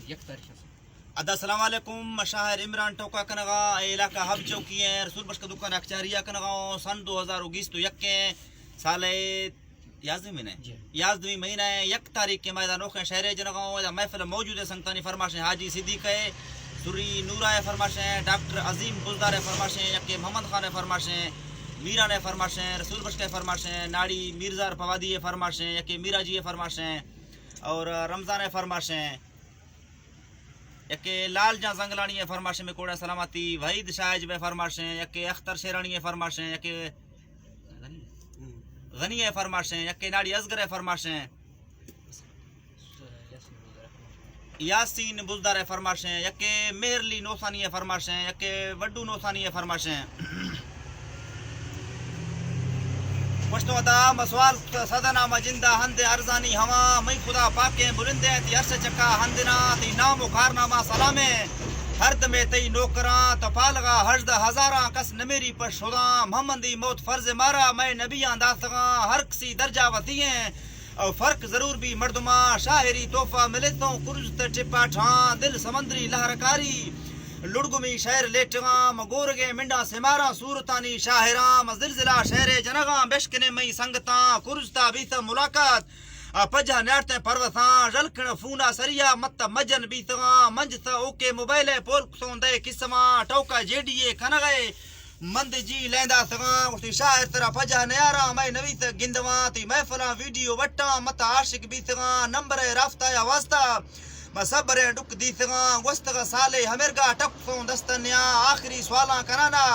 یک تاریخ است. ادا السلام علیکم، شاعر عمران ٹوکا کنغا، اے علاقہ حب چوکی ہیں، رسول بخش کا دکان اکچاریا کنغا ہوں، سن دو ہزار و گیست و یک ہیں، سال یازدہ مہینہ ہے. جی. یازدہ مہینہ ہے، یک تاریخ کے میں ادا نوخیں شہرے جنغا ہوں، ادا محفل موجود ہے، سنگتانی فرمائشیں حاجی صدیق ہے، سری نورا ہے فرمائشیں، ڈاکٹر عظیم بزدار ہے فرمائشیں، یکے محمد خان ہے فرمائشیں، میران ہے فرمائشیں، رسول بخش ہے فرمائشیں، ناڑی میرزار پوادی ہے فرمائشیں، یکے میرا جی ہے فرمائشیں، اور رمضان ہے فرمائشیں. یکے لال جان زنگلانی ء فرمائشیں، میں کوڑا سلامتی، وحید شاہ عجب ء فرمائشیں، یکے اختر شیرانی ء فرمائشیں، یکے غنی ء فرمائشیں، یکے ناڑی ازگر ء فرمائشیں، یاسین بزدار ء فرمائشیں، یکے مہرلی نوسانی ء فرمائشیں، یکے وڈو نوسانی ء فرمائشیں. پشتو ادا مسوال سدنا ما جندا ہند ارزانی ہوا، مئی خدا پاکیں بلندیں تی عرش چکا ہندنا، تی نام و کارنامہ سلامیں، ہر دمے تئی نوکراں، تو پالغا ہژدہ ہزاراں کس نمیری پر شداں، محمدی موت فرض مارا، مئے نبیاں داستغاں، ہر کسی درجہ وسیعیں، او فرق ضرور بی مردماں، شاعری تحفہ ملتوں، کرز تے ٹپا ٹھاں، دل سمندری لہرکاری، لڑگمی شہر لیٹغاں، مگورگیں منڈاں سماراں، صورتانی شاعراں، مزلزلہ شہر جنغاں، بشکنے مئی سنگتاں، کرز تا بیت ملاقات، آ پجہ نیارتیں پروساں، ژلکن فونا سریا مت مجن بیتغاں، منج تا اوکے موبائل پول کسوں دے قسماں، ٹوکا جیڈی اے کنغے، مند جی لیندا سگاں، گوشتی شاعر ترا پجا نیاراں، مئے نویس گندواں، تی محفلاں ویڈیو وٹاں، مت عاشق بیسگاں، نمبر ء رابطہ یا واسطہ، ما صبر ء ڈک دیسگاں، گوستگ سالے ہمرگا ٹک سوں دست نیاں، آخری سوالاں کنانا،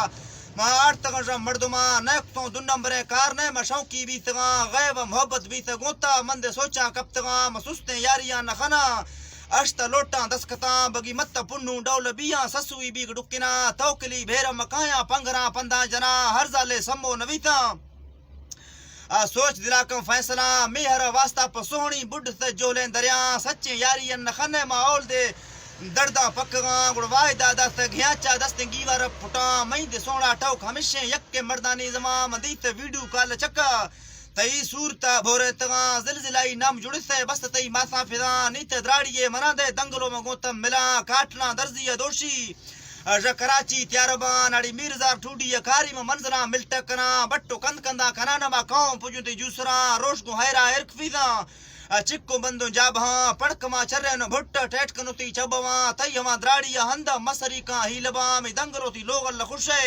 ما آڑتگاں ژن مردماں، نیک سوں دو نمبریں کار نہ، ما شوقی بیسگاں، غیب ء محبت بیسگوں تا، مند سوچاں کپتگاں، ما سستیں یاریاں نہ خناں، اشت لوٹاں دسکتاں، بگی مت پنوں ڈول بیاں، سسوئی بیگ ڈکنا، توکلی بھیرم کایاں، پنگراں پنداں جناں، ہر زالے سمو نویتاں۔ آ سوچ دلا کم فیصلہ، میہر واسطہ پہ سوہنی بڈ سے جولیں دریاں، سچیں یاری ان نخنے ما اول دے درداں پکگاں، گڑ واحدہ دست گھیاں چا دستیں گیوار پھٹاں، مئی دے سوہنا ٹوک ہمیشیں یک کے مردانی زمان، مدیت ویڈیو کال چکا، تئی صورتا بھورتغاں، زلزلہ ای نام جڑسے، بس تئی ماساں فضاں، نیت دراڑی ء منا دے، دنگلو ما گوں تم ملاں، کاٹلاں درزی ء دوشی، ژ کراچی تیار باں، ناڑی میرزار ٹوڈی ء کاری ما منزلاں ملٹک کناں، بٹو کند کنداں کناں نما قوم پجوں تئی جوسراں، روش گوں حیرا ارک فیزاں، چکو بندوں جابہاں، پڑک ما چرین بھٹ ٹیٹ کنو تئی چبواں، تئی ہواں دراڑی ء ہندا مسری کاں ہیلباں، می دنگلو تئی لوغل خوشے،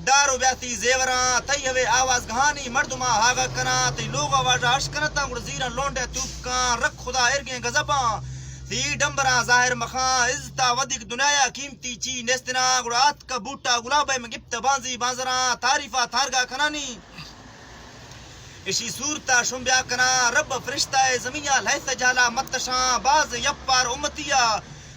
دار و بیاتی زیوراں، تئی ہوے آواز گہانی مردماں ہاگا کناں، تئی لوگ آواز اش کنتاں گڑ زیراں لونڈے توپکاں، رکھ خدا ارگیں گزباں، تئی ڈمبراں ظاہر مخاں، عزتا ودیک دنیا قیمتی چی نیستنا، گڑ آتک بوٹا گلابے میں گپت بانزی بانزراں، تعریفا تھارگا کنانی، اشی صورتا شمبیا کناں، رب فرشتہ اے زمینیا لہس جہلا متشاں، باز یپار امتیا،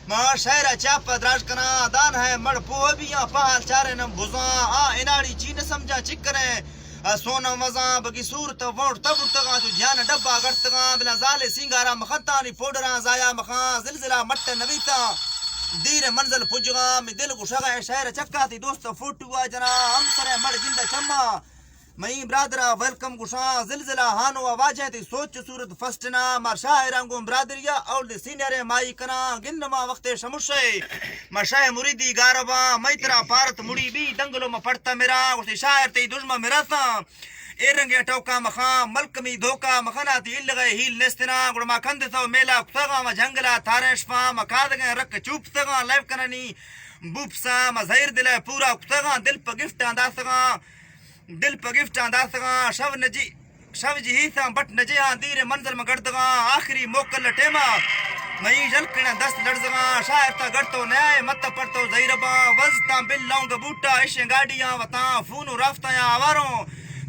ما شہر ء چاپ ء دراج کناں، دان ہے مڑ پوہ بیاں، پہال چارینم بزاں، آ اناڑی چی نہ سمجھاں چکریں، آ سونم وزاں، بگی صورت ء ووٹ تبرتگاں، چو جھان ڈبا گڑتگاں، بلاں زالے سینگارا مخنتانی پوڈراں، ضائع مخاں، زلزلہ مٹ نویتاں، دیر منزل پجغاں، می دل گشغ ء شہر چکاتی دوست فوٹو ء جناں، ہمسر ء مڑ گند چماں۔ مئی برادرا ویلکم گشاں، زلزلہ ہانو ء واجہ تئی سوچ صورت فرسٹ نا، ما شاعراں گوں برادری ء اول دے سینئر ء مائی کناں، گند ما وخت ء شمشے، ما شاہ مریدی گارباں، مئی ترا پارت مڑی بی، دنگلو ما پڑتا مراں، گوشتی شاعر تئی دژمن مراساں، اے رنگ ء ٹوکا مخاں، ملکمی دھوکا مخنا تئی الغ ء ہیل نیستنا، گڑا ما کند سو میلا کتغاں، ما جنگلا تھاریں شفاں، ما کادگیں رک چوپ سغاں، لیو کننی بوپساں، ما زہیر دل ء پورا کتغاں، دل پہ گفٹاں داسغاں۔ دل پہ گفٹاں داسغاں، شو نجی، شو جہیساں بٹ نجیاں، دیر منزل ما گڑدغاں، آخری موکل ٹیما مئی ژلکڑاں دست لڑزغاں، شاعر تا گڑتو نیائے، مت پڑتو زہیر باں، وز تاں بل لونگ بوٹا، اشیں گاڑیاں وتاں، فون و رابطہ یاں آواروں،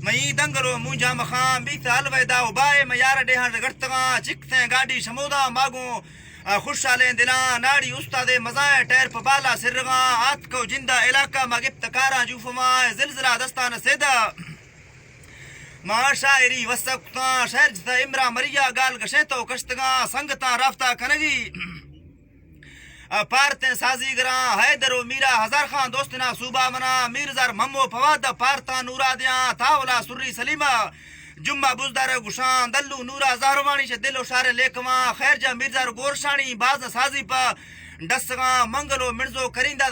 مئی دنگلو مونجا مخاں، بیت الوداع و بائے، مئی یار ڈیہاں گڑتغاں، چک سیں گاڑی شمودا ماگوں، آ، خوشحالیں دلاں ناڑی استاد مزائیں ٹائر پہ بالا سرغاں، آتکو جندا علاقہ ما گپت کاراں جوفماں، زلزلہ دستان سیدا ما شاعری وسک کتاں، شہر جتا امرا مریا گال گشیں تو کشتگاں، سنگتاں رابطہ کنگی، آ، پارتیں سازیگراں، حیدر و میرا ہزار خان دوستنا صوبہ منا، میرزار ممو پواد پارتاں نورادیاں، تھاولا سری سلیمہ جمعہ بزدار گشاں، دلو نورا زہروانی شہ دل و شار لیکواں، خیر جا میرزار گورشانی باز سازی پہ ڈسگاں، منگلو منزو کریندا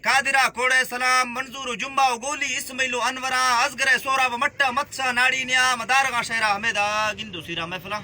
قادرا کوڑے سلام، منظور و جمعہ و گولی اسماعیل و انوراں، ازگر سورا و مٹا متشا ناڑی نیا، مدارغاں شہرا ہمیدا گندو سیرا محفلاں۔